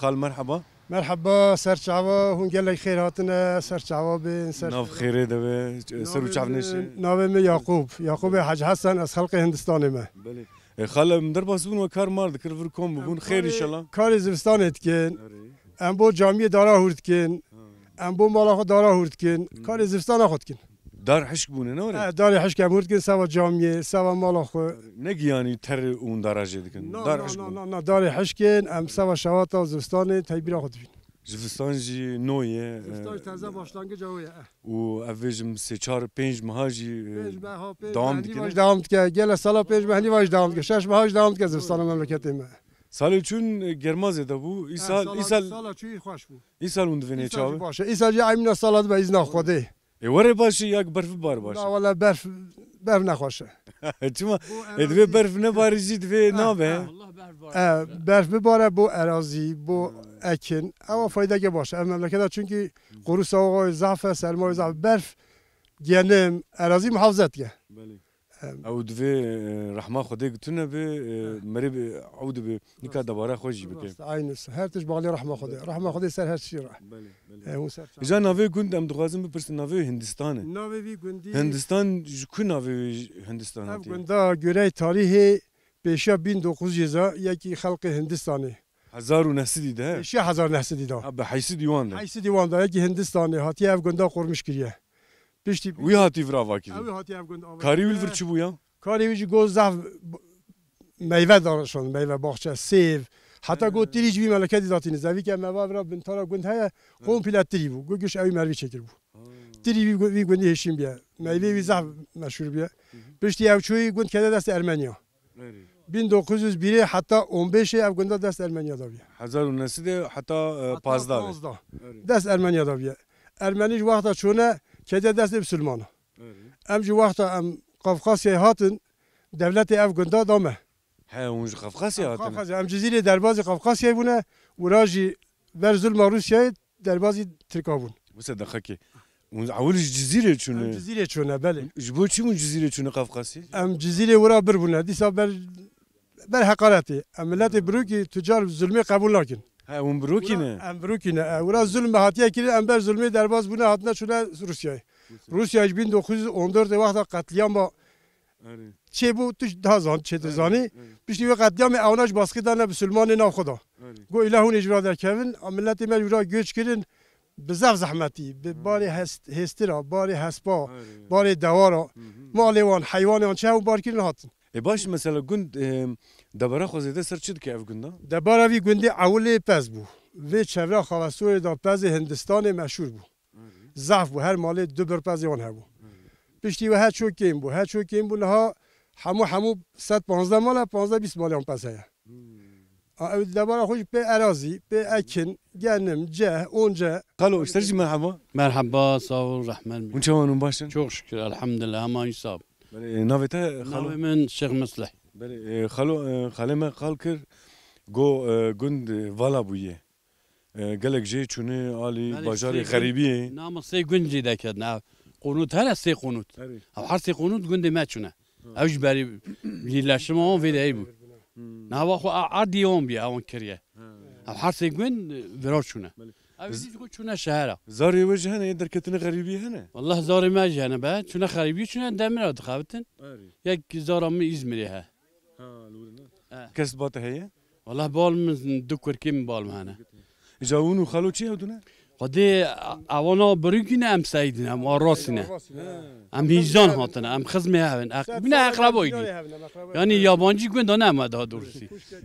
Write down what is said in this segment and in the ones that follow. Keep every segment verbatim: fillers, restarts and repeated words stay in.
Xal, merheba. Merheba, ser çava, hûn gelek xêr hatine, ser çava bin, ser Nav xêrê de be, ser û çav neşe. Navê min Yaqûb, Yaqûbê Hec Hesen, ez xelqê Hindistanê me. Belê. E, xal, em derbas bûn we kar mar dikir, vir kom bûbûn, xêr înşallah. Karê zivistanê dikin, Erê. Em bo camiyê dara hûr dikin, Ha. Em bo mala xwe dara hûr dikin, Hmm. Karê zivistana xwe dikin. Dar hişk bûne, ne were? He, darê hişk em hûr dikin, seva camiyê, seva mala xwe. Ne giyanî ter û dara jê dikin? Na, Dar na, hişk na, bûn. Na, na, darê hişk in, em seva şewata zivistanê tedbîra xwe dibîn. Zivistan jî no ye, Zivistan e, jî teze başlangica wê ye, eh. Û ev vêjim sê çar pênc meha jî, e, Pênc meha, pênc dewam mehî dikine. Vaj dewam dike. Gele sala pênc mehî vaj dewam dike. Şeş meha jî dewam dike zivistana memleketê me. Salê çûn, e, germa zêde bû. Îsal, sala, îsal, sala çûyî xweş bû. Îsal hûn divêne çavi? Îsal jî baş e. Îsal jî eymîna sala dibe îzna Xwedê. E, were baş e, ya berf bibare baş e? Na, wele berf, berf nexweş e. Çima? Bu E, divê erazî berf nebare jî divê Ha, nabe. Ha. Wallah berf bibare. E, berf bibare bo erazî, bo Hmm. ekin. Ewa faydeke baş e. Ev memleketa çunkî qurusa zaf e, serma zaf e. Berf genim, erazî muhafaza dike. Belê. Em. Ew divê, e, rehma Xwedê gotine be, e, Ha. merê be, ew dibe, nika Rast. Debara xwe jî bike. Rast, aynı. Her tişt bağlı rehma Xwedê. Belê. Rehma Xwedê ser her tiştî re. Belê, belê. E, hûn ser çava. Îja navê gund em dixwazin bipirsin, navê Hindistanê. Navê vî gundî Hindistan ji ku navê wê Hindistan Ev hatiye? Gunda göre tarihê pêşiya bin dokuz yüz a yekî xelqê Hindistanê. Hezar û neh sedî de? Pêşiya hezar neh sedî de. Ha, bi heysedî wan de. Heysedî wan de, yekî Hindistanê hatiye ev gunda qurmiş kiriye. Piştî Wî hatî vir ava kiriye. Ew hatî ev gund ava Karî wî li vir kiriye. Çi bû ya? Karê wî jî go zaf b-, meyve daşand, meyve, baxçe, sêv. Heta He. Go tirî jî vî memleketî datîne. Zevîke me va vira bintara gund heye, He. Komple tirî bû. Go giş ewî mervî çêkiribû. Ha. Tirî vî gu-, vî gundî hêşîn bûye. Meyvê wî zaf meşhûr bûye. Hı hı. Piştî ew çûyî gund kete dest Ermeniya. Erê. Bin dokuz yüz birê heta on beşê ev gunda dest Ermeniya daviye. Hezar û neh sedê heta, e, Heta pazdeh. Pazdeh. Erê. Dest Ermeniya daviye. Ermenî ji wexta çûne kete destê Bisilmana. Erê. Em ji wexta em Qafqasyayê hatin, dewletê ev gunda da me. He, hûn ji Qafqasya Em hatine? Qafqasya, em Cizîrê derbazî Qafqasyayê bûne, wira jî ber zulma Rûsyayê derbazî Tirka bûn. Wisa deqekê. Hûn ewil ji Cizîrê çûne? Em Cizîrê çûne, belê. Ji bo çi hûn Cizîrê çûne Qafqasyê? Em Cizîrê wira bir bûne, dîsa ber, ber heqaretê. Em miletê birokî tucar zulmê qebûl nakin. He, hûn birokî ne? Wira em birokî ne, e, wira zulm hatiye kirin, em ber zulmê derbaz bûne, hatine çûne Rûsyayê. Rûsya. Rûsya ji bin dokuz yüz on dört wexta qetliyama Erê. Çêbû, tu daha zan, çê tu Erê, zanî. Erê. Piştî wê qetliyamê ewna ji baskî dane bisilmanê nav xwe da. Erê. Got, îla hûn ê ji vira derkevin, a miletê me ji vira göç kirin, bi zaf zehmetî, bi Hmm. barê hest-, hêstira, barê hespa, Erê. Barê dewara, Hı hı. Malê wan, heywanê wan çi hebû bar kirin hatin. E baş, mesela gund, e, debara xwe zêde ser çi dike ev gunda? Debara vî gundê ewilê pez bû. Vê çevra Xavestorê da pezê Hindistanê meşhûr bû. Zaf bû, her malê du bir pezê wan hebû. Piştî we her ço kêm bû, her ço kêm bû, niha hemû, hemû sed panzdeh mal e, panzdeh bîst malê wan pez heye. A, ew debara xwe jî pê erazî, pê ekin, genim, ceh, once. Xalo, ji te jî merheba. Merheba, sağ ol, rehmet. Hûn çawan hûn baş in? Çok şükür, elhamdülillah, hema wî sağ ol. Belê, e, navê te, xalo? Navê min Şêx Mislih. Belê, e, xalo, e, xalê me qal kir, go, e, gund, e, vala bûye. E, gelek jê çûne alî Belê, bajarê sê gund, xerîbiyê. Nama sê gund jî deketine. Ev qonût hene sê qonût. Erê. Ev her sê qonût gundê me çûne. Ha. Ew ji berî birleşima wan vê de heyî bû. Hmm. Nava xwe a, a diye wan bîye, ewan kiriye. Ha. Ev her sê gund, e, vira çûne. Belê. Ew Z-, jî xwe çûne şehera. Zarê we jî hene, yên derketine xerîbiyê hene? Wallah zarê me jî hene be. Çûne xerîbiyê çûne demira dixebitin. Erê. Yek zara min Îzmirê he. Ha, li wir ne? He. Kes ba te heye? Wallah bal min du kurkê min bal min hene. Îca hûn û xalo çi hewdû ne? Xwedê a-, awana birîkî ne em seydî ne, em arasî ne. He. Em hîzan hatine, em xizmê hev in. Eq-, bîne eqreboyî dî. Yanî yabancî gunda ne me daha doğrusu.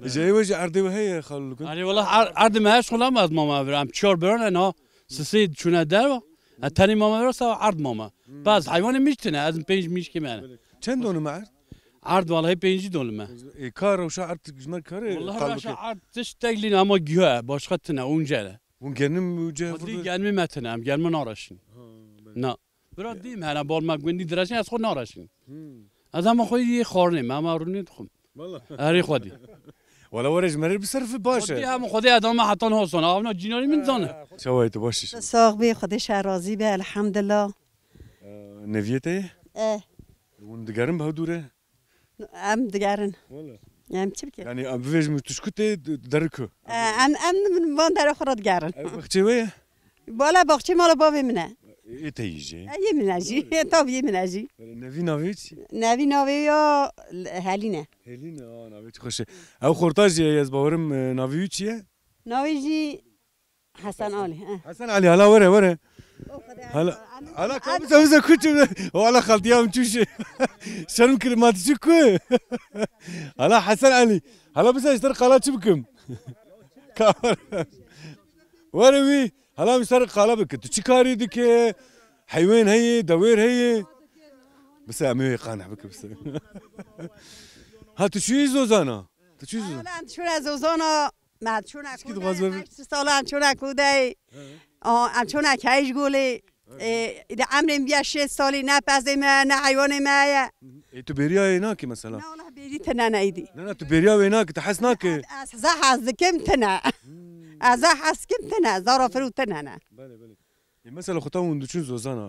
Îca ê we jî erdê we heye xalo li gund? Erê wallah er-, erdê me heş xula me ez mama vir. Em çar biran ne ha. Sisê çûne derva. E, tenê mama vir sa erd mama. Hmm. Baz heywanê miştine, ez pênc mişkê me ne. Çend donî me erd? Erd vallahi pêncî donî me. E, ka rewşa erd ji me kare Wallahi qal rewşa bike? Erd tiştek lî ama giyo e, başka tine, unce ne. Hûn genim û ceh Xwedî vurdu? Germî me tine, em germî nareşin. Ha, belê. Na. Bira dîm hene bal me gundî direşin, ez xwe nareşin. Hmm. Ez ama xwe yê xwarinê me, ama rûnê dixwim. Wala. Erê xwedî. Wala were ji me re bi ser fi baş e. Xwedî hem xwedî edame hetan hosan, avna cînarî min zane. Çawa yê tu baş î? Sax bî, Xwedê şer razî be, elhamdillah. Ee, neviyê te ye? E. Hûn digerin bi hev dû re? Em digerin. Wala. Em çi bikin? Yani, em bivêjim tu ji ku tê, derê ku? E, em, em van derê xwe re digerin. Ev baxçê we ye? Bala baxçê mala bavê min e. Ê te yî jî? E, yê min e jî. Tabî yê min e jî. Belê, nevî navê wî çi? Nevî navê ya Helîn e. Helîn e, a, navê çi xweş e. Ew xorta jî ye, ez bawerim, e, navê wî çi ye? Navê jî Hesen Ali, eh. Hesen Ali, hala were, were. Hala, hala, ka bize, bize kuçum. Wala xaltiya min çûşe. Şerm kir, ma tu çi ku? Hala Hesen Ali. Hala bize ji te re qala çi bikim? Ka-, were wî. Hala min ser qala bike. Tu çi karî dike? Heywan heye, dewêr heye. Bize em ê qaneh bike bize. Ha, tu çûyî Zozana? Tu çûyî Zozana? Hala em çûne Zozana. Me çûne Çikî dixwaz kodayê bebe? Heşt salan çûne kodayê. He. A, em çûne Keyij Golê. He. Ê, îdî emrê min biya şêst salî, ne pezê me, ne heywanê me ye. Hı hı. Ê, tu bêriya wê nakî mesela? Na, wala bêrî tine ne îdî. Na, na, tu bêriya wê nakî, tu hes nakî. Ez, ez zeh hez dikim tine. Hmm. Ez zeh hez dikim tine, zara firû tine ne. Belê, belê. Ê, mesela xwe ta hûn diçûn Zozana,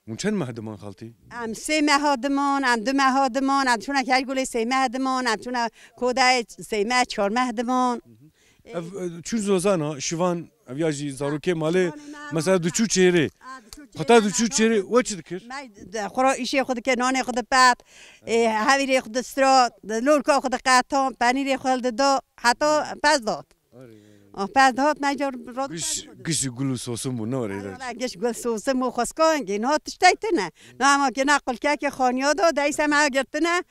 hûn çend meh diman xaltî? Em sê meha diman, em du meha diman, em çûna Keyij Golê sê meh diman, em çûna Kodayê sê meh, çar meh diman. Hı hı. Ê, ev, e, çûn Zozana, şivan, ev ya jî zarokê malê, şivanê me mesela hemû diçû çêrê. A, diçû çêrê. Xwe ta diçû çêrê, we çi dikir? Me de, xwe ra îşê xwe dike, nanê xwe dipet, ê, hevîrê xwe distira, de, lorka xwe diqetan, penîrê xwe hildida, heta pez dat. Arê, arê. Ah, pez dihat, me car rot Giş, pez dihat. Giş gul û sosin bû, ne orê Ay, de. Wala, giş gul sosin bû, xweskan, gê niha tiştey tine. Na, ema gê na qulkekê xaniya da, deyse me girtine.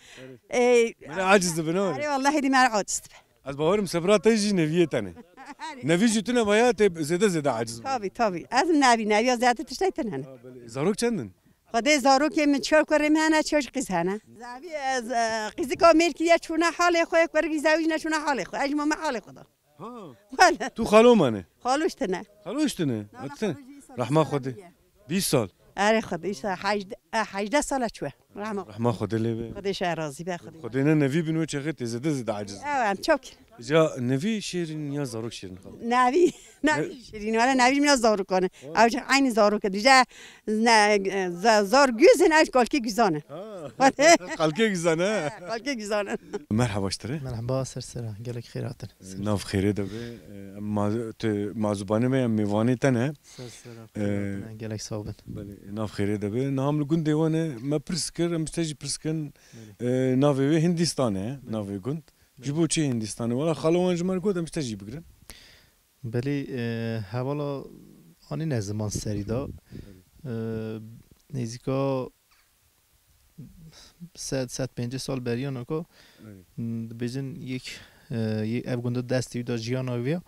Arê. Ê, Me ne aciz dibe, ne orê? Arê, wallahî dî me aciz dibe. Ez bawerim sebra te jî neviyê tene. Arê. Nevî jî tune baya te zêde zêde aciz bû. Tabii, tabii. Ez nevî, neviya zêde tiştey tine ne. Ha, belê. Zarok çend in? Xwedê zarokê min çar kurê min hene, çar jî qîz hene. Zavî ez, e, qîzika mêr kiriye çûne halê xwe, kurikî zewî ne çûne halê xwe. Ez jî mame halê xwe da. Ha. Wele. Tu xalo mane? Xalo ji tine. Xalo ji tine? Na, na, Ate? Xalo jî îsal Rahma îsal Xwedê. Bîst sal. Erê Xwedê, îsal hejdeh, e, hejdeh sala çûye. Rahma. Rahma Xwedê lê be. Xwedê şe razî be, Xwedê. Xwedê ne nevî bin wê çaxê tê zêde zêde aciz. Ew em çok. Ja nevî şêrîn ya zarok şêrîn xalo? Nevî, nevî Ne- şêrîn, wele nevî min ya zarokan e. Ha. Ew jî eynî zarok e. Dije ne, za-, zar güzin, ew jî kalkê güzan e. Ha. Xwedê. Kalkê güzan e. Kalkê güzan e. Merhaba ji te re. Merhaba, ser sera. Gelek xêr hatin. Nav xêrê de be. Em ma-, tu mazûbanê me, em mêvanê te ne. Ser sera. Ee, Gelek sağ bin. Belê, nav xêrê de be. Niha em li gundê we ne, me pirs kir, em ji te jî pirs kirin. Belê. Ee, navê wê Hindistan e, Belê. Navê gund. Belê. Ji bo çi Hindistanê? Wala xalo wan ji me re got, em ji te jî bigirin. Belê, e, hevala anîne ziman serî de. Belê. E, nêzîka sed, sed pêncî sal beriya naka, Belê. Dibêjin yek, e, yê ev gunda destê wî de jiyana wî ya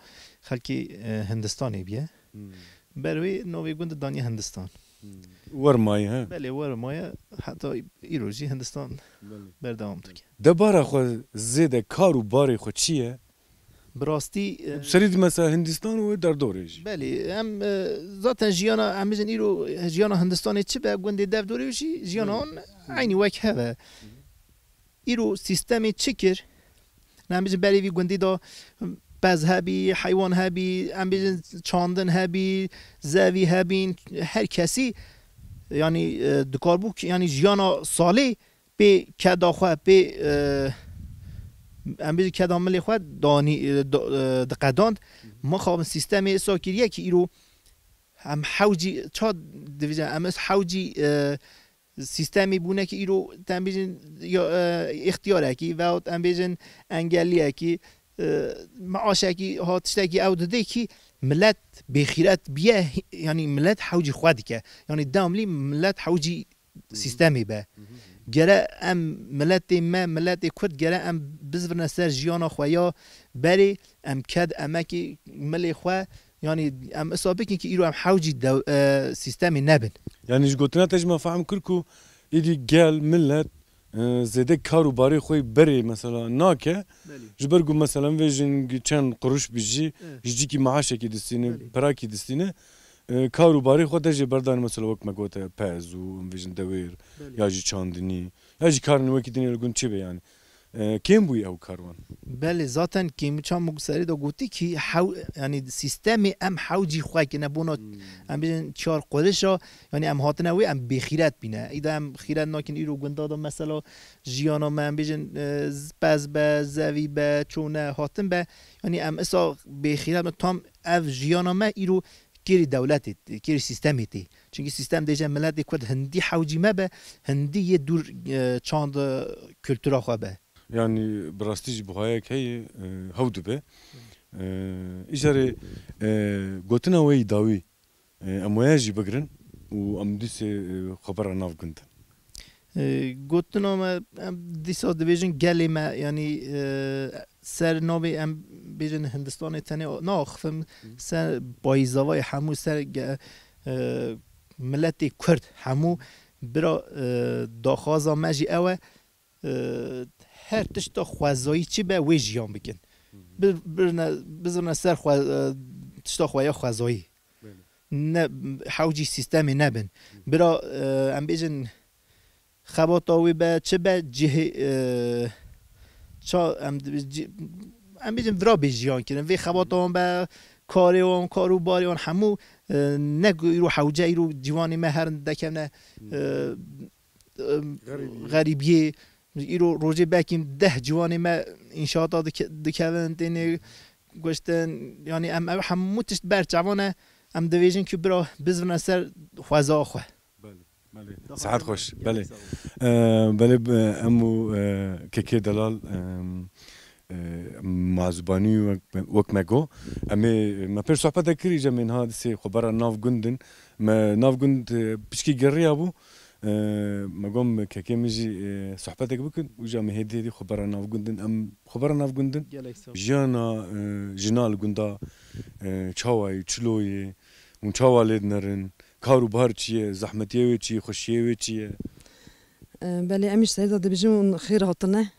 xelkê, e, Hindistanê bûye. Hmm. Ber wê navê gund daniye Hindistan. Hmm. Wer maye, he? Belê, wer maye, heta îro jî Hindistan Belê. Berdewam dike. Debara xwe zêde kar û barê xwe çi ye? Bi rastî, e, Serî di mesela Hindistan û derdorê jî. Belê, em, e, zaten jiyana, em bijin îro jiyana Hindistanê çi be, gundê derdorê jî jiyana Belê. Wan eynî wek hev e. Hı hı. Îro sîstemê çi kir? Em bijin berê vî gundî de pez hebî, heywan hebî, em bijin çandin hebî, zevî hebîn, her kesî, yanî, e, dikarbû ki, yanî jiyana salê pê keda xwe, pê, e, em bijin keda milê xwe danî, e, do-, e, diqedand. Mixabin sîstemê wisa kiriye ki îro em hewcî, ça divêjin, em hewcî, e, sîstemê bûne ki îro, em bêjin, ya, e, îxtiyarekî veyahut em bêjin engelliyekî, e, meaşekî ha tiştekî ew didê ki milet bêxîret biye, yanî milet hewcî xwe dike. Yanî devamlî milet hewcî Hı hı. Sîstemê be. Hı hı. Gere em miletê me, miletê Kurd gere em bizvirne ser jiyana xwe ya berê, em ked emekê milê xwe Yanî em isa bikin ki îro em hewcî dew-, e, sîstemê nebin. Yanî ji gotina te jî me fehm kir ku êdî gel, milet, e, zêde kar û barê xwe yê berê mesela nake. Belê. Ji ber ku mesela em vêjin çend quruş bi jî, Evet. ji cîkî maaşekî distîne, Belê. perakî distîne, e, kar û barê xwe de jê berdane mesela wek me gote pez û em vêjin dewêr Belê. ya jî çandinî ya jî karên wekî dinê li gund çi be yanî. e, kêm bûyî ew karwan. Belê, zaten kêmî çawa min serê de gotî kî hew, yanî sîstemê em hewcî xwe kine bona, em bêjin çar qurişa, yanî em hatine wê em bêxîret bîne. Îda em xîret nakin îro gunda da mesela jiyana me em bêjin, e, z-, pez be, zevî be, çone hatin be. Yanî em isa bêxîret bin tam ev jiyana me îro kêrî dewletê, kêrî sîstemê tê. Çunkî sîstem dêje miletê Kurd hindî hewcî me be, hindî yê dûr, e, çand, e, kultura xwe be. Yanî bi rastî jî buhayek heye, e, hew dibe. E, îcarê, e, gotina we yî dawî, e, em waya jî bigirin û em dîsê, e, xwe bera nav gundin. E, gotina me, em dîsa dibêjin gelê me, yanî, e, ser navê em bêjin Hindistanê tenê naxifim, ser payîzavayê hemû ser ge-, e, miletê Kurd hemû bira, e, daxwaza me jî ew e, e, her tişta xwezayî çi be wê jiyan bikin. Bir, birine, bizirine ser xwe, e, tişta xwe ya xwezayî. Ne, hewcî sîstemê nebin. Bira, e, em bêjin xebata wê be, çi be cihê, e, ça, em, ci-, em bêjin vira bê jiyan kirin. Vê xebata wan be, karê wan, kar û barê wan hemû, e, ne ku îro hewce, îro ciwanê me herin dekevne, e, e, xerîbiyê. Îro rojê belkî deh ciwanê me înşaata dike-, dikevin, tênê goştin. Yanî em ev hemû tişt ber çavan e. Em divêjin ku bira bizivine ser xweza xwe. Belê, belê. Sihet xweş. Belê. Ee, belê, em û, e, Kekê Delal, e, e, mazûbanî wek, wek me got. Em ê, me pêr sohbetek kir, îca me niha dîsê xwe bera nav gund in. Me nav gund, e, piçkî geriya bû. E, me got, Kekê min jî, e, sohbetek bikin. Û îca me hêdî hêdî xwe bera nav gund in. Em xwe bera nav gund in. Jiyana, e, jina li gunda, e, çawa ye, çilo ye, hûn çawa lê dinerin? Kar û bar çi ye? Zehmetiyê wê çi ye? Xweşiyê wê çi ye? E, belê, em jî serî de dibêjin hûn xêr hatine.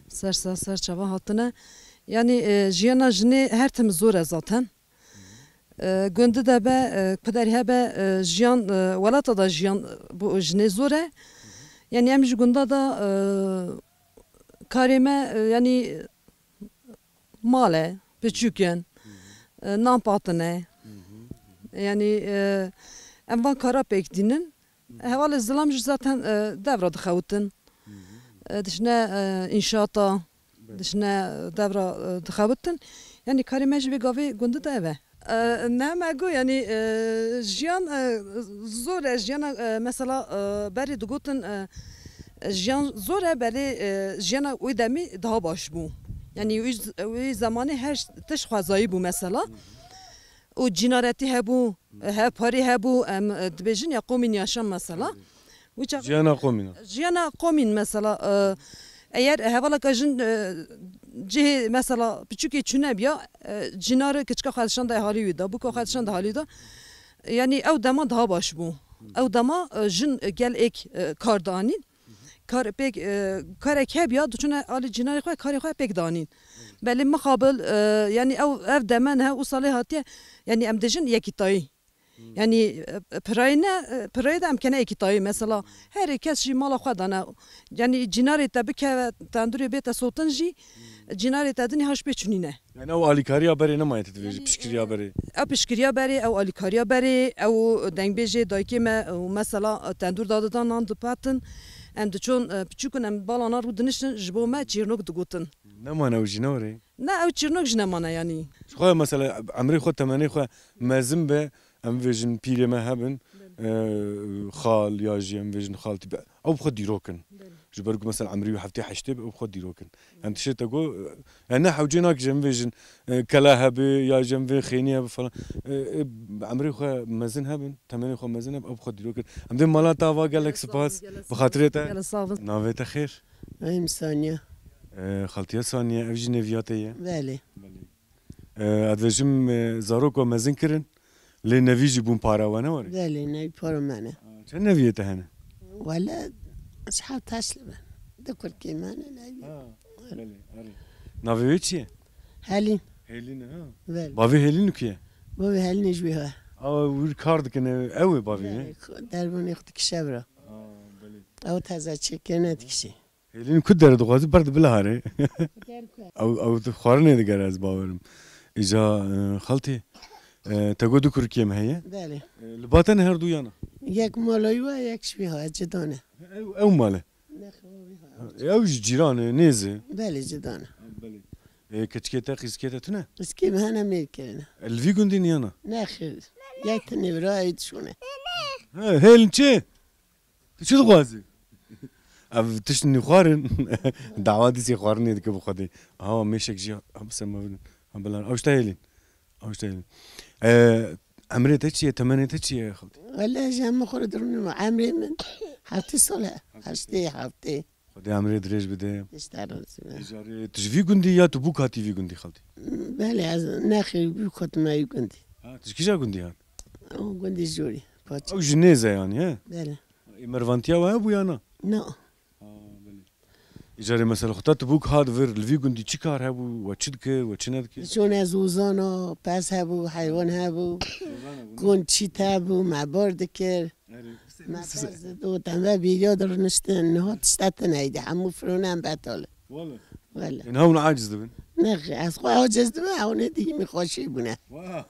Ser ser ser çava hatine. Yanî, e, jiyana jinê her tim zor e zaten. E, gundî de be, e, kuderî hebe, e, jiyan, e, welata da jiyan, e, bo jinê zor e. Yanî em ji gunda da, e, karê me, e, yanî mal e, piçûk in, e, nan patine. Yanî, e, em van kara pêk dînin. Hevalê zilam jî zaten, e, devra dixewitin. E, dişine, e, înşaata, dişine devra, e, dixewitin. Yanî karê me jî vê gavê gundî de ev e. E, ne me got, yanî, e, jiyan, e, zor e, jiyana, e, mesela, e, berê digotin, e, jiyan zor e, berê, e, jiyana wê demî daha baş bû. Yanî wî z-, wî zemanê her tişt xwezayî bû mesela. Û cînaretî hebû, hev parî hebû, em, e, dibêjin ya qomîn yaşam mesela. Wî çax- Jiyana qomîn a. Jiyana qomîn mesela, e, eger hevalaka jin, e, cihê mesela piçûkê çûnebiya, e, cînarê kiçika xwe dişanda halî wî da, bûka xwe dişanda halî da. Yanî ew dema daha baş bû. Ew dema, e, jin, e, gel êk, e, kar danîn. Kar pêk, e, karek hebiya, diçûne alî cînarê xwe, karê xwe pêk danîn. Belê mixabil, e, yanî ew, ev demen he, û salê hatiye, yanî em dêjin yekîtayî. Yanî, e, pirayî ne, e, pirayî de em kene yekîtayî. Mesela, herê kes jî mala xwe dane. Yanî cînarê te bikeve tendurê bête sotin jî, cînarê te dinî haş pê çûnîne. Yani ew alîkariya berê nemaye, tu dibêjî piştgiriya berê. Ew piştgiriya berê, ew alîkariya berê, ew dengbêjê dayikê me, ew mesela, e, tendûr dadidan nan dipatin. Em diçon, e, piçûk in, em balana rû diniştin, ji bo me çîrnok digotin. Nemane ew jî ne were? Ne, ew çîrnok jî nemane yanî. Ji xwe mesela emrê xwe, temenê xwe mezin be, em bêjin pîrê me hebin, e, xal ya jî em bêjin xaltî be. Ew bi xwe dîrok in. Ji ber ku mesela emrî wî heftê heştê be, ew bi xwe dîrok in. Em tiştê te got, yani ne hewcê nake ji em vêjin, e, kela hebe ya ji em vê xênî hebe falan. E, e, emrê xwe mezin hebin, temenê xwe mezin hebin, ew bi xwe dîrok in. Em dê mala te ava, gelek spas. Bi xatirê te. Gelek sağ ol. Navê te xêr? Em Saniye. E, xaltiya Saniye, ev jî neviya te ye? Belê. Belê. E, ez dibêjim, e, zarok we mezin kirin, lê nevî jî bûn para we, ne were? Belê, nevî para me ne. A, çend neviyê te hene? Wele, ez heft heşt li me. Du kurkê me ne nevî. Ha, belê, erê. Navê wê çi ye? Helîn. Helîn e, ha? Belê. Bavê Helîn ku ye? Bavê Helîn ji wî he. A, wir kar dikin, ew ê bavê ne? Belê, dervanê xwe dikişe vira. A, belê. Ew teze çêkirine dikişî. Hêlîn ku derdixwaze ber dibile harê. Ew, ew di xwarinê digere ez bawerim. Îja, e, xaltî, e, te got du kurikê me heye. Belê. E, li ba te ne her du yana? Yek mala wî ye, yek jî wî ha, cida ne. Ew, ew mal e? Nexê wî ha. E, ew ji cîran e, nêz e? Belê, cida ne. Belê. E, keçikê te, qîzikê te tune? Qîzikê me hene mêr kirine. E, li vî gundî niyana? Nexê. Yek tenê vira ew dişûne. He, hêlin çi? Tu çi dixwazî? Ev tişt nîxwarin. Dawa dîsê xwarinê dike bi Xwedê. Awa mêşek jî ha bi ser me birin. Ha bilan. Ew ji te hêlîn. Ew ji te hêlîn. E, emrê te çi ye? Temenê te çi ye xaltî? Wele ji hemû xwe re dirûnim. Emrê min heftê sal e. Heftê, heftê. Xwedê emrê dirêj bide. Îşte razî be. Îcarê tu ji vî gundî ya tu bûk hatî vî gundî xaltî? Belê, ez nexê bûk hatime wî gundî. Ha, tu ji kîja gundî hat? O gundî Jorî, Paçe. Ew ji nêz e yanî, he? Belê. Ê mervantiya we hebû ya na? Na. Ha, belê. Îcarê mesela xwe te tu bûk hat vir, li vî gundî çi kar hebû, we çi dikir, we çi nedikir? Çûn ez ûzana, pez hebû, heywan hebû, Ûzana bû, ne? Kon çît hebû, me bar dikir. Erê. Me pez didot, em ve bîriya dirûniştin, niha tişta tune heyde, hemû fironan betal. Wele. Wele. Ên hewna aciz dibin. Nexê, ez xwe aciz dibim, ew ne dî min xweşî bûne. Wah.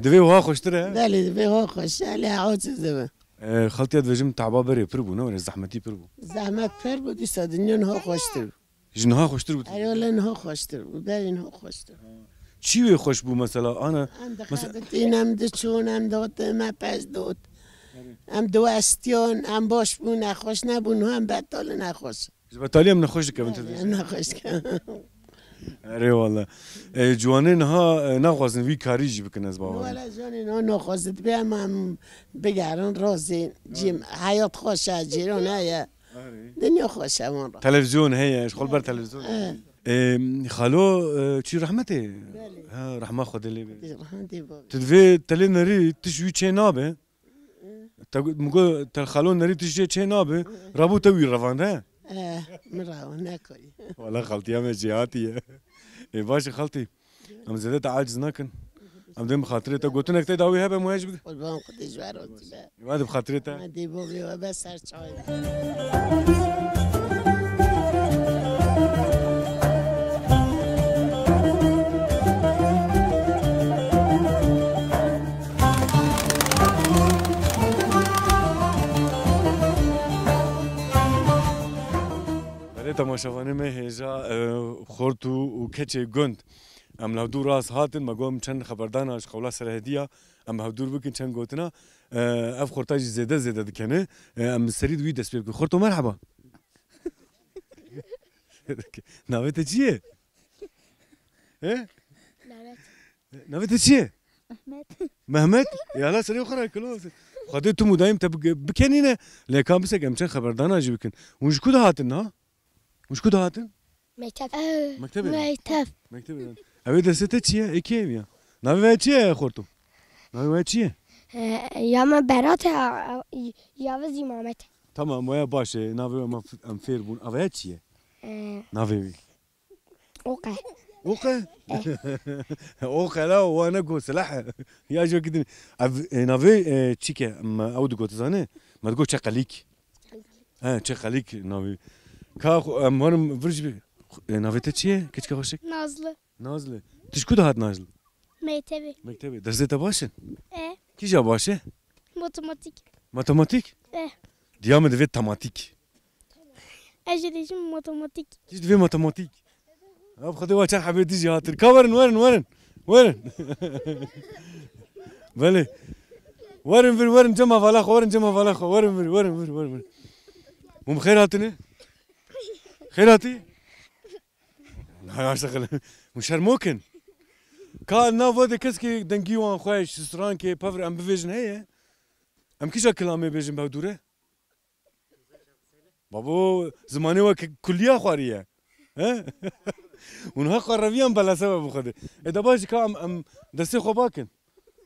Divê wiha xweştir e? Belê, divê wiha xweş e, lê aciz dibim. E, xaltiya dibêjim taba berê pir bû, ne were zehmetî pir bû. Zehmet pir bû, dîsa dinya niha xweştir bû. Ji niha xweştir bû? Erê, wele niha xweştir bû, berê niha xweştir bû. Çi wê xweş bû mesela? Ana, em mesela dixebitîn, em diçûn, em digotin, me pez dot. Erê. Em diwestiyan, em baş bûn, nexweş nebûn, niha em betal in, nexweş. Ji betalî em nexweş dikevin, tu dibêjî? Em nexweş dikevin. Erê wele. E, ciwanê niha, e, naxwazin vî karî jî bikin, ez bawer im. Wele ciwanê niha naxwazin, dibê em, em bigerin razê. Cîm, heyat xweş e, cîran heye. Erê. Dinya xweş e wan re. Televizyon heye, ji xwe li ber televizyon. E. E, xalo, e, çî rehmetê? Belê. Ha, rehma Xwedê lê be. Rehmetê babê. Tu divê telê nerî, tu ji wî çê nabe? Te got, min got, te xalo nerî tu jê çê nabe, rabû te wî revand, he? Eh, min revand, nekarî. Wala xaltiya me jêhatî ye. Ê, baş e xaltî. Em zêde te aciz nakin. Em dê bi xatirê te gotinek te dawî hebe, em wê ji bike. Qurban Xwedê ji we razî be. Ê, hadi bi xatirê te. Hadi bo bê we be ser çay. Belê temaşevanê me hêja, e, xort û, û keçê gund. Em li hevdû rast hatin, me got em çend xeberdana ji qewla Serhediya, em bi hevdûr bikin çend gotina. E, ev xorta jî zêde zêde dikene. E, em bi serî wî dest pê bikin. Xorto merheba. Navê te çi ye? He? Lanet. Navê te çi ye? Mehmet. Mehmet? Ya la serê xwe re kilo. Xwedê tu mudayim te bike-, bikenîne. Lê ka bisek em çend xeberdana jî bikin. Hûn ji ku de hatin ha? Hûn ji ku de hatin? Mekteb. Mektebê de? Mekteb. Mektebê de. Ew ê destê te çi ye? Ê kê ev ya? Navê we çi ye xorto? Navê we çi ye? E, ya me Berat e, a, a, ya ve zî Mamet. Tamam, waya baş e. Navê we em, em fêr bûn. Ev e çi ye? E. Navê wî? Oqe. Oqe? Oqe la, wa ne go silah e. Ya jo gidin. Ev, e, navê, e, çike, em, ew digot, zane? Me digot çeqelîk. He, çeqelîk navê. Ka xwe, em warim vir jî bi-, e, navê te çi ye? Keçika xweşik? Nazlı. Nazlı. Tu ji ku de hat Nazlı? Mektebê. Mektebê. Dersê te baş in? E. Kîja baş e? Matematik. Matematik? E. Diya min divê tematik. Ez jî dibêjim matematik. Tu jî divê matematik. Ev xwedê wa çend hebê dijî hatin. Ka werin, werin, werin. Werin. Belê. Werin vir, werin cem hevala xwe, werin cem hevala xwe. Werin vir, werin vir, werin vir. Hûn bi xêr hatine? Xêr hatî? Hay aştexile. Hûn şermokin. Ka nav de keskî dengî wan xweş, strankê, pevr em bivêjin heye? Em kîja kilamê bêjin bev dûre? Babo, zimanê we ke-, kuliya xwarî ye. He? Hûn ha xwe reviyan belese be bi Xwedê. Ê de baş ka em, em destê xwe bakin.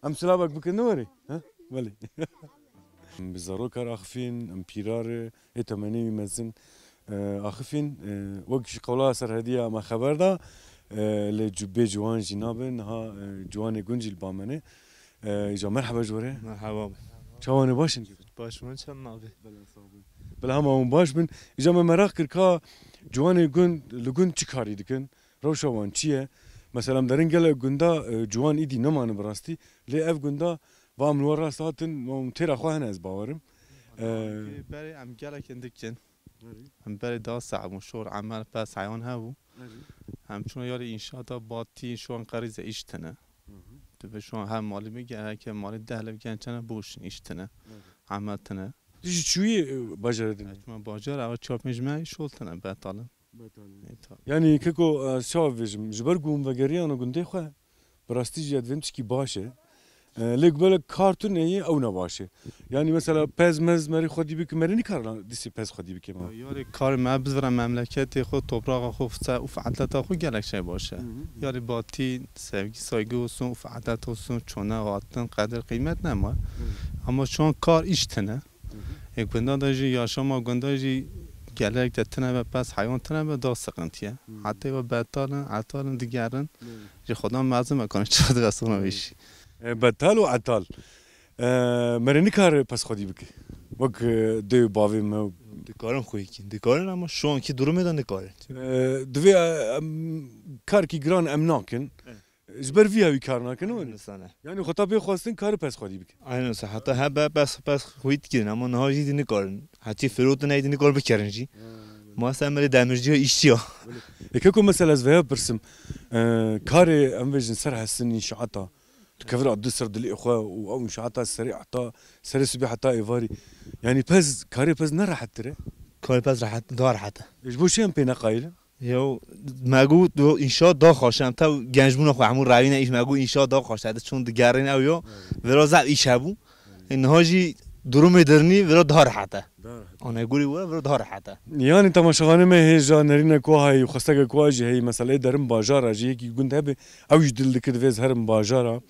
Em silabek bikin ne werê. He? Belê. Em bi zarokar axifîn, em pîrar, ê temenê wî mezin, e, axifîn, e, wek ji qewla Serhediya me xeber da, e, lê cu-, bê ciwan jî nabin, niha, e, ciwanê gund jî li ba me ne. E, îca merheba ji we re. Merheba. Çawan e, baş in? Baş, min çend navê? Bela, sağ olun. Bila hema hûn baş bin. Îca me meraq kir ka ciwanê gund, li gund çi karî dikin? Rewşa wan çi ye? Mesela em derin gelek gunda, e, ciwan îdî nemane bi rastî. Lê ev gunda va em li we rast hatin, em têra xwe hene ez bawerim. E, Berê em gelek hindik in. Berê. Em berê da sax bûn, şor emel pez heyan hebû. Berê. Em çûna yarî înşaata batî, şu an qerîze îş tine. Hı hı. Tu vê şu an her malî bigere, heke malî deh lê bigere çene boş in, îş tine. Berê. Emel tine. Tu jî çûyî, e, bajarê din? Ez çûme bajar, ew çar pênc me şol tine, betal in. Betal in. E, tabii. Yanî keko, e, çawa bêjim, ji ber ku hûn vegeriyane gundê xwe, bi rastî jî ez dibêm tişkî baş e. E, lê ku belek kar tune ye, ew ne baş e. Yanî mesela pez mez merê xwedî bike, merê nikare dîsê pez xwedî bike ma. Ya, yarê karê me bizvire memleketê xwe, topraxa xwe, se û fetleta xwe gelek şey baş e. Hı hı. Yarê batî, sevgi, saygı olsun, û fetlet olsun, çona hatin, qedir, qîmet nema. Hı. Ama şu an kar îş tine. Hı hı. E, gunda da jî yaşama gunda jî gelek de tine be, pez heyan tine be, da sıkıntıya. Hı. Hatta ve betalin, etalin, digerin. Hı. Ji Xudan mezin me, kanî çawa dibe sona vî işî. E, betal û etal. E, merê nikare pez xwedî bike. Wek, e, dê û bavê me. Dikarin xweyî kin. Dikarin ama şu anki durumê de nikarin. E, divê, e, em, karkî giran em nakin. Evet. Ji ber vî ya wî kar nakin, were? Aynen sana. Yani xwe ta pê xwestin karî pez xwedî bike. Aynen sana. Heta hebe pez, pez xweyî dikirin ama niha jî dî nikarin. Hetî firotin ey dî nikarin bikerin jî. Ha, öyle. Ma sen merê demirciya, işçiya. Öyle. E, keko mesela ez veya pirsim. E, karê em vêjin ser hesin înşaata. Tu kevir adil ser dilê xwe û ew înşaata serê heta, serê sibê heta êvarî. Yani pez, karê pez ne rehettir e? Karê pez rehet, daha rehet e. E, ji bo çi em pê neqayil in? Yo, me got, do înşaat daha xweş e. Em tev gençbûna xwe hemû rewîne îş, me got înşaat daha xweş e. Di çûn digerîn ew yo. Evet. Vira zaf îş hebû. Evet. E, niha jî durumê dirinî vira daha rehet e. Daha rehet. Ona gorî we vira daha rehet e. Yani temaşevanê me hêja nerîne ku heyî, xwesteke ku jî heyî, meseleyê derin bajara jî yekî gund hebe, ew jî dil dike divê ez herim bajara.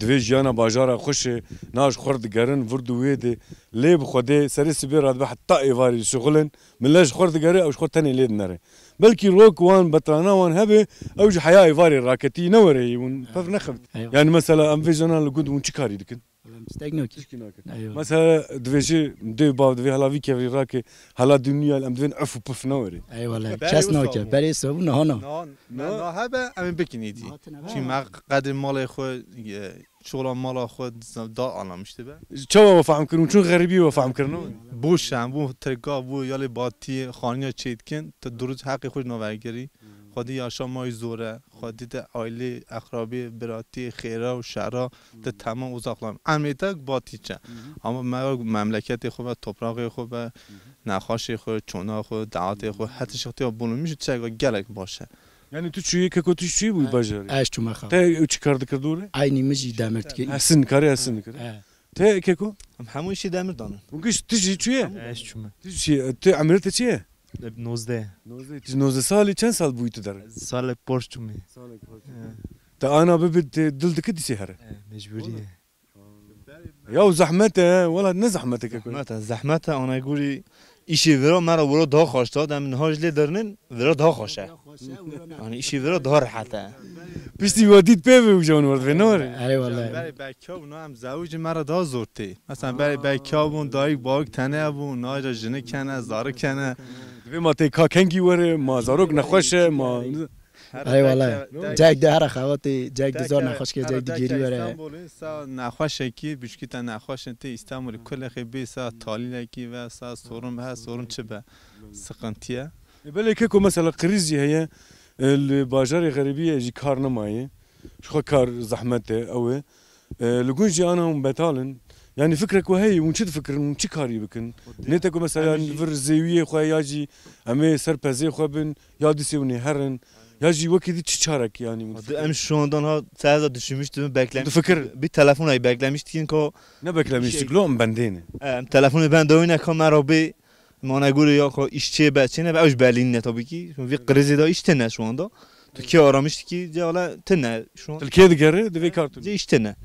Divê jiyana bajara xweş e, na ji xwe digerin, vir di wê de. Lê bi Xwedê serê sibê radibe heta êvarî şixulin, millet ji xwe digere, ew ji xwe tenê lê dinere. Belkî rok wan, betrana wan hebe, ew ji heya êvarê raketî ne were yî, hûn pev nexebit. Eyvallah. Yani mesela em vê jana li gund hûn çi karî dikin? Wala em tiştek nakin. Tişkî nakin. Eyvallah. Mesela divê jî dê û bav divê hela vî kevirî rake, hela dinya em divên ef û pif ne were. Eyvallah. Berê kes wisa nake, bû. Berê wisa bû, niha na. Na, na, na hebe, em ê bikin îdî. Çî me qedrê malê xwe, e, çola mala xwe da anlamış dibe. Çawa we fehm kirin? Çûn xerîbî we fehm kirin, ne? Bû şem, bû tirka, bû yalê batiyê, xaniya çêdikin, tu duruz heqê xwe ji navergerî. Xwedî yaşamayî zor e, xwedî te ailê, eqrabê, biratî, xêra û şera te temam uzaklan. Emrê te batî çe. Ama me memleketê xwe ve, toprağê xwe ve, nexweşê xwe, çona xwe, deatê xwe, heta şixtiya bulunmuş çeka gelek baş e. Yani tu çûyî, keko, tu çûyî bû bajarê? Ez çûme xewa. Te çi kar dikir dûrê? Eynî min jî demir dikir. Hesin, karê hesin dikir. He. Te keko? Em hemû işî demir danin. Hûn giş tu jî çûye? Ez çûme. Tu çi, tu emrê te çi ye? Nozdeh. Nozdeh. Tu nozdeh salî, çend sal bûyî tu der? Salek por çûme. Salek por çûme. He. Te ana bibi te dil dike dîsê here? He, mecbûrî ye. Ya û zehmet e, wela ne zehmet e keko. Zehmet e, zehmet e, ana gorî îşê vira me re wira daha xweş da, em niha ji lê derinin vira daha xweş e. Yani îşê vira daha rehet e. Piştî we dît pê ve û jan werdivê ne were? Erê wele. Berê belkî bûn, em zewicî me re daha zor tê. Mesela berê belkî bûn, dayik bawik tene bûn, naja jinik hene, zarik hene. Divê ma tê ka kengî were, ma zarok nexweş e, ma Eyvallah. Cek de here xebatê, cek de zor nexweş ke, cek de gêrî were. Îstanbulê sa nexweşekî, bişkî te nexweş in tê Îstanbulê kulexê bê sa talîlekî ve sa sorun be, sorun çi be. Sıkıntıya. E, belê keko mesela kriz jî heye, e, li bajarê xerîbî ye jî kar nemaye. Ji xwe kar zehmet e, ew e. E, li gund jî ana hûn betal in. Yanî fikrek we heye, hûn çi difikirin, hûn çi karî bikin? Nê te ku mesela vir zêwiyê xwe ya jî em ê ser pezê xwe bin, ya dîsê hûn ê herin, ya jî wekî dî çi çarek yanî hûn difikirin? Em şu anda ha, sen de düşünmüştüm, beklemiş. Difikir. Bir telefon ay beklemiştik ki o. Ne beklemiştik, şey, lo em bendê ne. Em telefonu ben de oyna kamera bir Mane gure ya xwe îş çê be, çê nebe, ew ji Berlîn ne tabii ki. Vî krizê de îş tine şu anda. Türkiye aramış ki, de wala tine şu an. Tirkiye digere, divê kar tune. De îş tine.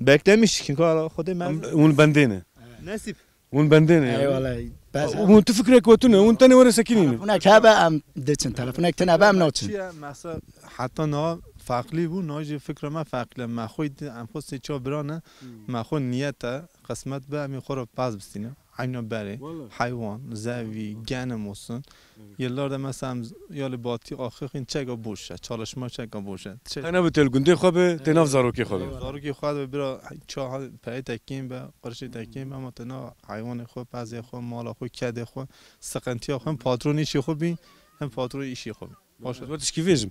Beklemiş ki, kara Xwedê me. Hûn bendê ne. Nesip. Hûn bendê ne. Eyvallah. Bes. Hûn tu fikrek we tune, hûn tenê were sekinîne. Telefonek hebe em diçin, telefonek tine be em naçin. Çiye, mesela heta na farklı bû, na jî fikra me farklı. Me xwe di, em xwe sê çav birane, me xwe niyete, qismet be, em ê xwe re paz bistîne. Eyna berê, Wala. heywan, zevî, genim olsun. Evet. Yıllarda mesela em z-, ya li batî axixîn çeka boş e, çalışma çeka boş e. Çe- Qe ne bi tê li gundê xwe be, tê nav zarokê xwe be. Zarokê xwe be bira ça peyê tekîn be, qirşê tekîn be, ama te na heywanê xwe, pezê xwe, mala xwe, kedê xwe, sıkıntıya xwe, hem patron işê xwe bî, hem patron işê xwe bî. Baş e. Ez we tişkî vêjim.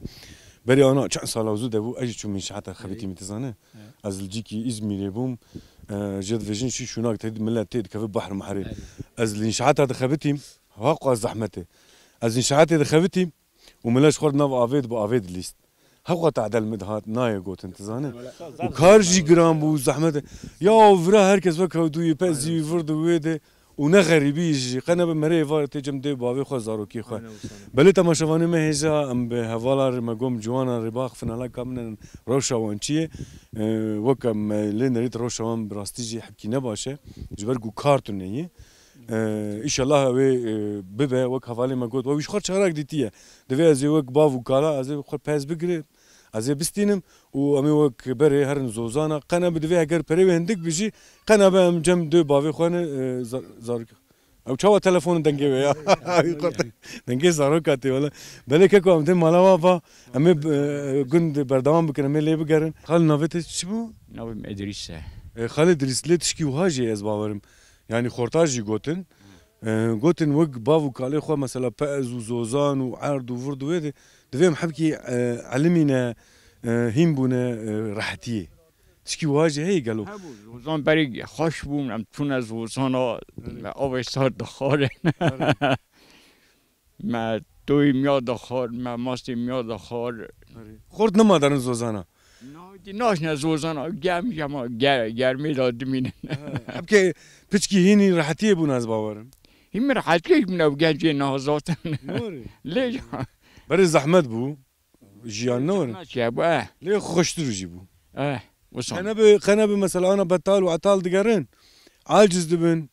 Berî ana çend sala zû de bû, ez jî çûm înşaata xebitî min, tu zanî? Evet. Ez li cîkî Îzmîrê bûm. E, jê divêjin şî şûnak te dî millet tê dikeve behr mehrê. Evet. Ez li înşaata dixebitîm, ha qas zehmet e. Ez înşaatê dixebitîm û millet ji xwe re nav avê dibe, avê dilîst. Hewqa tadel min dihat, nayê gotin, tu zanî? Û kar jî giran bû, zehmet e. Ya vira herkes wek hewdûyê, pezî, vir di wê de. Û ne xerîbî jî, qe nebe merê êvarê tê cem dê bavê xwe, zarokê xwe. Aynen, wisa ne. Belê temaşevanê me hêja, em bi hevalan rê me gom ciwanan rê baxifin, hala ka min rewşa wan çi ye. Ee, weke me lê nerît rewşa wan bi rastî jî hepkî ne baş e. Ji ber ku kar tune ye. Ee, îşellah ew ê, e, bibe, wek hevalê me got. We wî ji xwe çarak dîtiye. Divê ez ê wek bav û kala, ez ê xwe pez bigire. Ez ê bistînim û em ê wek berê herin zozana. Qe nebe divê heger perê wê hindik bi jî, qe nebe em cem dê bavê xwe ne, e, za-, zarok. Ew çawa telefonê dengê wê ya? Dengê zaroka tê wele. Belê keko em dê mala wa va. Em ê, e, gund berdewam bikin, em ê lê bigerin. Xal navê te çi bû? Navê min Îdrîs e. E, Xalê Îdrîs, lê tişkî wiha jî ez bawerim. Yanî xorta jî gotin. E, gotin wek bav û kalê xwe mesela pez û zozan û erd û vird û wê de divê em hebkî, e, elimîne, e, hîn bûne, e, rehetiyê. Tişkî wiha jî heye gelo? Hebû, zozan berî xweş bûn, em çûne zozana, Evet. me avê sar dixwarin. Evet. Me toyê miya dixwar, me mastê miya dixwar. Xort nema derin zozana. Nahêdî naşne zozana, germ jema ger-, germê de dimînin. Ha, hebkê piçkî hînî rehetiyê bûn ez bawerim. Hîn min rehetiyê bûn ew gencê nazatin. Norê. Lê ya. Berê zehmet bû. Jiyan ne were? Zehmet ya bû, eh. Lê xweştir jî bû. Eh, wisa. Qe nebe, qe nebe mesela ana betal û etal digerin. Aciz dibin.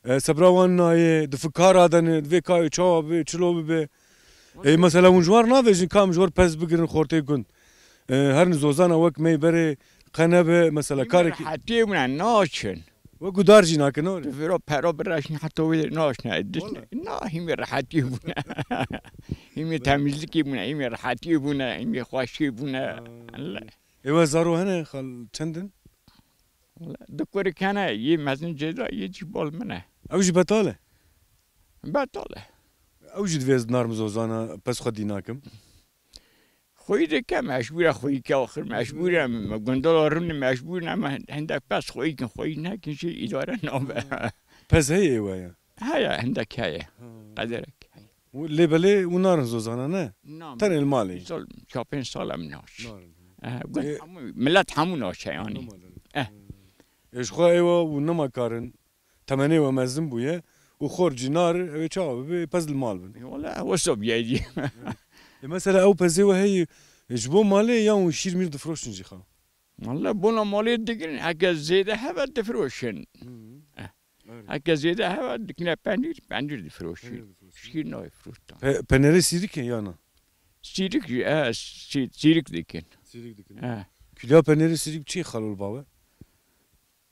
E, sebra wan nayê, di fikara de ne, divê kayê çawa bibe, çilo bibe. E, mesela hûn ji wan navêjin kam ji wan pez bigirin xortê gund. E, herin zozana wek me berê qe nebe, mesela Hîn karekî rehetiyê bûne naçin. Wek gudar jî nakin, ne were? Di viro pero bireşin heta wê naşne. Wala. Na, hîmê rehetiyê bûne. Hîmê temizlikê bûne, hîmê rehetiyê bûne, hîmê xweşiyê bûne. Ha. Ele. Ê we zaro hene, xal çend in? Wala, du kurik hene, yê mezin cêda, yê jî bal min e. Ew jî betal e? Betal e. Ew jî divê ez narim zozana, pez xwe dî nakim. Xweyî dike, mecbûr e xweyî ke axir, mecbûr e, me gundala rûnê mecbûr ne, me hindek pez xweyî kin, xweyî nekin jî îdare nabe. Pez heye ê we ya? Heye, hindek heye. Ha. Qederek heye. Û lê belê û narin zozana, ne? Na, Tenê li malê. Sal, çar pênc sal em naç. Narin. Eh, gund Ê- hemû, millet hemû naçe yanî. Nema derin. Eh. Ê, ji xwe ê we û nema karin. Temenê we mezin bûye û xor cî nari, ew ê çawa bibe, pez li mal bin. Wala, wisa biyeyî. Ê, mesela ew pezê we heye, e, ji bo malê ya hûn şîr mîr difiroşin jî xwe? Wala, bona malê digirin, heke zêde hebe difiroşin. Hı. Eh. Evet. Heke zêde hebe dikine penîr, penîr difiroşin. Penîr difiroşin. Şîr nayê firoştan. Pe-, penerê sîrikê ya na? Sîrik jî, eh, sî-, sîrik dikin. Sîrik dikin. Eh. Kîloya penerê sîrik çi xalol bawe?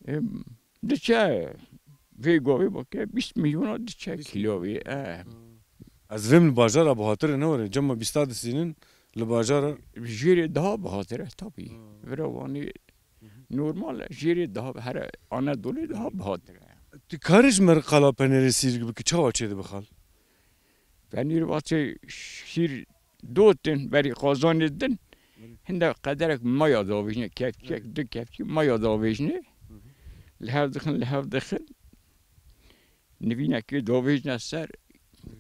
Em, diçe vê govê bike bîst milyona diçe Bîst milyon. Kîlo vê, eh. Ha. Ez vêm li bajara bi hatire ne were, cema bîsta disînin li bajara. Jêrê daha bi hatire tabî. Ha. Vira wanî Hı hı. normal e, jêrê daha bi here Anadolê daha bi hatire. Tu karî ji me re qala penerê sîrik bikî, çawa çê dibe xal? Penîr vaçê şîr dotin, berî qazanê din. Hinde qederek maya davêjne, kevçek, du kevçî maya davêjne. Li hev dixin, li hev dixin. Nivînekê davêjne ser,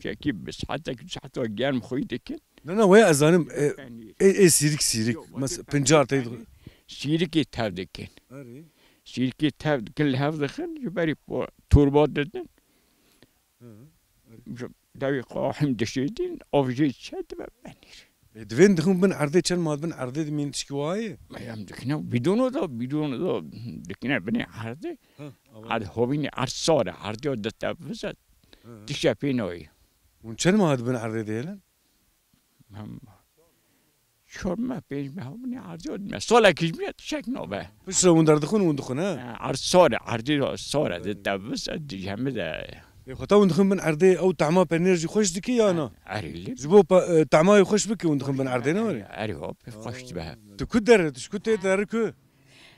kekî bi saetek, du saeta germ xwî dikin. Na, na, wê ez zanim, e, Penîr. ê, ê sîrik, sîrik. Yok, Mes-, vate pencar tey penîr. Sîrikê tev dikin. Erê. Sîrikê tev dikin, li hev dixin, ji berî po-, torba didin. Hı, erê. Ji dewê qaxim dişêdin, av jê çe dibe penîr. E, divên dixin bin erdê, çend ma bin erdê dimîn tişkî wayê? Em dikine bîdona da, bîdona da dikine binê erdê. Ha, awa. Erd hovînê erd sar e, erdê ya ditevize, Hı. tişe pê nayê. Hûn çend ma dibin erdê dihêlin? Em çar meh, pênc meh, hûn ê erdê dime. Salekî ji min tişek nabe. Piştre hûn derdixwin, hûn dixwin, he? Erd sor e, erdê sor e, di tevbis, di hemî de. Ê, xwe ta hûn dixwin bin erdê, ew tehma penêr jî xweş dikî ya na? Erê lê. Ji bo pe-, e, tehma wê xweş bikî hûn dixwin bin erdê, ne were? Erê hop, xweş dibe. Tu ku derê, tu ji ku tê derê ku?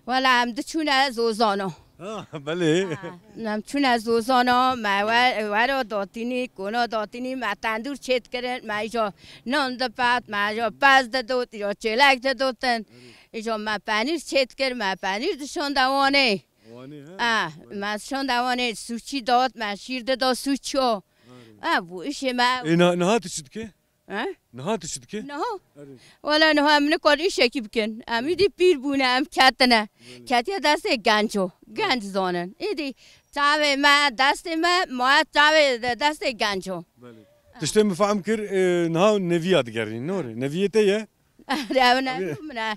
Wela em diçûne Zozano. Ha, belê. Ha, em çûne Zozano, me we-, wero datînî, kona datînî, me tendûr çêdikirin, me îjo nan dipat, me îjo pez didot, îjo çêlek didotin. Îjo me penîr çêdikir, me penîr dişonde wanê. Wanê, he? Ha, me şonde wanê, sûçî dat, me şîr dida sûço. Ha, bû îşê me. Ê, na-, niha tu çi dikê? He? Niha tu çi dikê? Niha? Erê. Wela niha em nikar îşekî bikin. Em îdî pîr bûne, em ketine. Belê. Ketiye destê genco. Genc zanin. Îdî çavê me, destê me, maye çavê de-, destê genco. Belê. Tiştê min fehm kir, e, niha neviya digerîn, ne were? Neviyê te ye? Ew ne min e. Ha.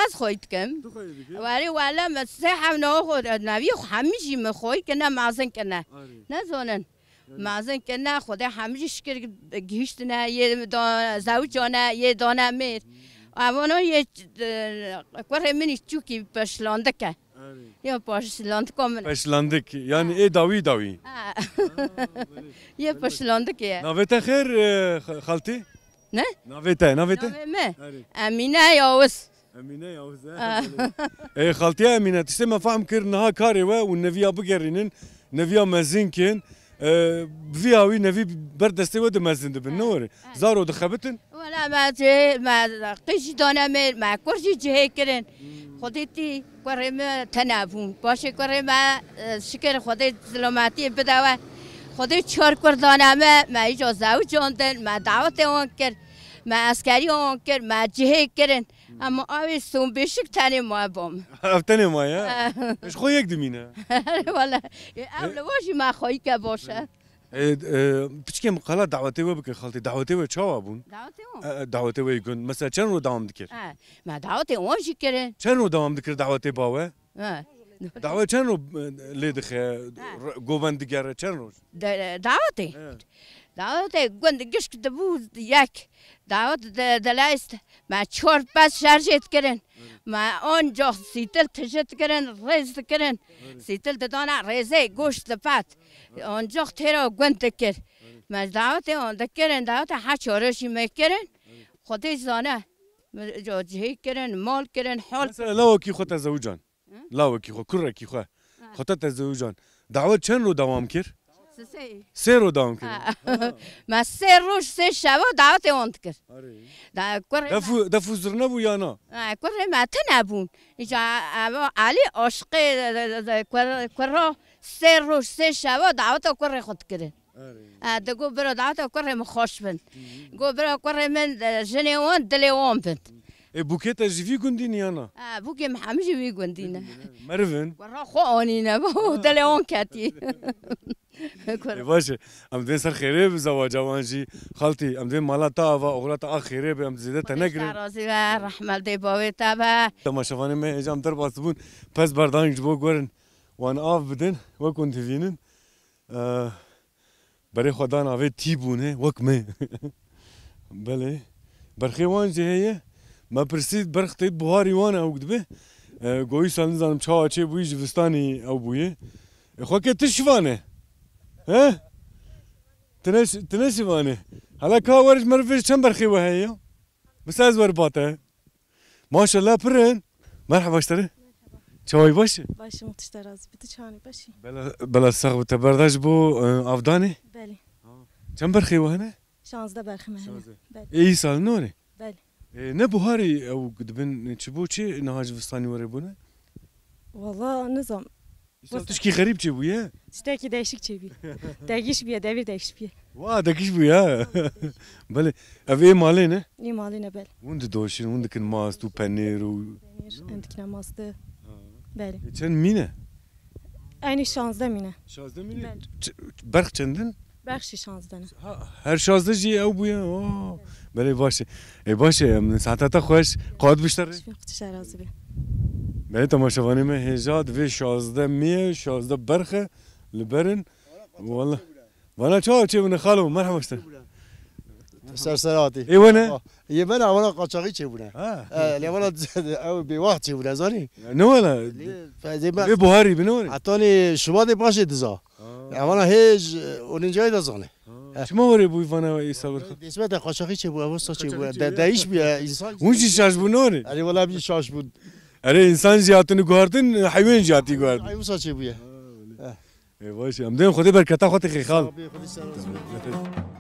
Ez xwey dikim. Tu xwey dikî? Werê wele min sê hev niha xwe, neviyê xwe hemî jî min xwey kirine, mezin kirine. Erê. Ne zanin. Mezin kirine, Xwedê hemî jî şikir gihîştine, yê da-, zewicane, yê dane mêr. Evana yê, e, kurê min î çûkî peşlandik e. Erê. Ya peşlandika min. Peşlandik, yani Ha. ê dawî dawî. Ha. Ha, belê. Yê Belê. peşlandik e. Navê te xêr, e, xa-, xaltî? Ne? Navê te, navê te? Navê me? Erê. Emîne Yavuz. Emîne Yavuz, e, Ah. belê. Ê, xaltiya Emîne, tiştê me fehm kir, niha karê we û neviya bigerînin, neviya mezin kin. E, bi vî awî nevî ber destê we di mezin dibin, ne were? Ah. Zaro dixebitin? Wela me cihê, me qij jî dane mêr, me kur jî cihê kirin. Hmm. Xwedê tî kurê me tene bûn. Paşê kurê me, e, şikir Xwedê silametiyê bide we. Xwedê çar kur dane me, me îca zewicandin, me dawetê wan kir, me eskerî wan kir, me cihê kirin. Ama ew ê Sombêşik tenê maye bam. Ev tenê maye, ha? Ji xwe yek dimîne. Wele, ew li wa jî me xweyîke baş e. E, e, piçkê min qala dawetê we bike xaltê. Dawetê we çawa bûn? Dawetê wan? E, e, dawetê we yê gund. Mesela çend roj dewam dikir? E, me dawetê wan jî kirin. Çend roj dewam dikir dawetê bawe? E. Dawe çend roj, e, lê dixe, Ha. r-, govend digere çend roj? De-, dawetê? Evet. Dawetê gund gişk dibû yek. Dawet de-, deleyst me çar pez şerjê dikirin. Evet. Me ancax sîtil tije dikirin, rêz dikirin. Evet. Sîtil didana rêzê goşt dipat. Evet. Ancax têra gund dikir. Evet. Me dawetê an dikirin, dawetê her çare jî me kirin. Evet. Xwedê zane. Me ca cihê kirin, mal kirin, hol Mesela lawekî xwe te zewcan. Hı? Lawekî xwe, kurekî xwe. Ha. Xwe te tezewijan. Dawet çend roj dewam kir? Sisê. Sê roj dewam kir. Ha. Ha. Me sê roj, sê şeva dawetê wan dikir. Arê. Da kurê Def me. û, def û zirne bû ya na? Ha, kurê me tune bûn. Îca eva Elî aşiqê, e, e, e, kur-, kura sê roj, sê şeva daweta kurê xwe dikirin. Erê. E, digo bira daweta kurê min xweş bin. Hı hı. Go bira kurê min, e, jinê wan dilê wan bin. Ê, bûkê te ji vî gundî ne ya na? E, bûkê min hemî ji vî gundî ne. Meriv in? Kura xwe anîne, bo Ha. dilê wan ketî. Ê, baş e. Em divên ser xêrê bi zewaca wan jî. Xaltî, em divên mala te ava, oxira te a xêrê be, em zêde te Xwedê negirin. ji te razî be, rehmet dê bavê te be. Temaşevanê me, hêja em derbas bûn. Pez berdan ji bo gurin wan av bidin, wek hûn divînin. Eh, berê xwe dan avê tî bûne, wek me. Belê. Berxê wan jî heye. Me pirsî berx tê buharî wan ew dibe. Eh, goyî sal nizanim çawa çê bûyî, jivistanî ew bûye. E, xwe ke tu şivane? He? Tu ne ş-, tu ne şivane? Hala ka wer ji merivê çend berxê we heye ya? Bi se ez wer bate. Maşallah pir in. Merhaba ji te re. Çawayî baş e? Baş im, tu ji te razî be. Tu çawanî, baş î? Bela, bela sax be, te berda ji bo, e, avdanê? Belê. Çend berxê we hene? Şazdeh berxê me hene. Şazdeh. Belê. Ê, îsal norê? Belê. Ê, ne buharî ew dibin, çi bo çi niha jivistanî were bûne? Walla nizam. Îsal tişkî xerîb çêbûye? Tiştekî değişik çêbî. Değiş bûye, devir değiş bûye. Wa, değiş bûye, ha. Belê. Ev ê malê ne? Ê malê ne, belê. Hûn didoşin, hûn dikin mast û penêr û Penêr, em dikine mastı. Ha. Belê. E, çend mîne? Eynî şazdeh mîne. Şazdeh mîne? Belê. Ç-, berx çendin? Berx jî şazdeh ne. Ha, her şazdeh jî ew bûye. Oo. Belê baş e. Ê, baş e, em saeta te xweş. Qat bişte re. Xwedê ji te razî be. Belê temaşevanê me, hêja divê şazdeh mîye, şazdeh berxe li berin. Wala. Vana çawa çêbûne xalo, merhaba ji te. Ser ser hatî. Ê we ne? Yê me ne, evana qaçaxî çêbûne. Ha. E, lê evana ew bêwax çêbûne, zanî. Ne wala. Lê, lê me, Lê buharî bine were. Hetanî Şubatê paşê diza. Evana hêj, e, onuncu ayda zane. Çima were bû vana êsa birxa? Dêsmete qaçaxî çêbû, ev wisa çêbû. De, değiş bûye, insan. Hûn jî şaş bûn ne were? Erê, wala em jî şaş bûn. Erê, insan jî hatine guhartin, heywan jî hatî guhartin. Ev wisa çêbûye. Ê baş, em dên Xwedê berketa xwe tixê xal. Abi, Xwedê ser olsun.